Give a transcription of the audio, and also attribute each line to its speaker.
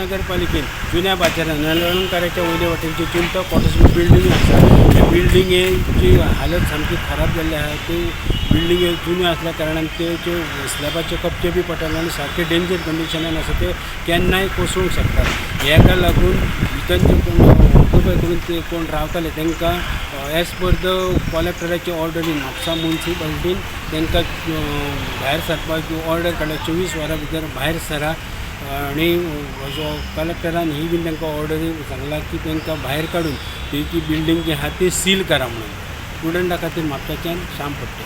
Speaker 1: नगरपालिकेन जुन्या बाजारान हळदणकाराच्या वयले वाटेन जी चिंता क्वॉर्टर्स बिल्डींग आसा, त्या बिल्डिंगेची हालत सामकी खराब जाल्ली आसा. त्यो बिल्डिंगे जुन्यो आसल्या कारणान त्यो स्लॅबाचे कपचे बी पडटाले आनी सारके डेंजर कंडिशनान आसा. ते केन्नाय कोसळूंक शकतात. हेका लागून भितर जे कोण ऑक्युपाय करून ते कोण रावताले, तांकां एज पर the कलेक्टराचे ऑर्डरीन म्हापसा मुन्सिपालिटीन तांकां भायर सरपाची ऑर्डर काडल्या. 24 वरां भितर भायर सरा आनी जो कलेक्टरान ही बीन तांकां ऑर्डरी सांगला की तांकां भायर काडून ती ती बिल्डींग जी आहा ती सील करा म्हणून. स्टुडंटा खातीर म्हापशाच्यान श्याम फडते.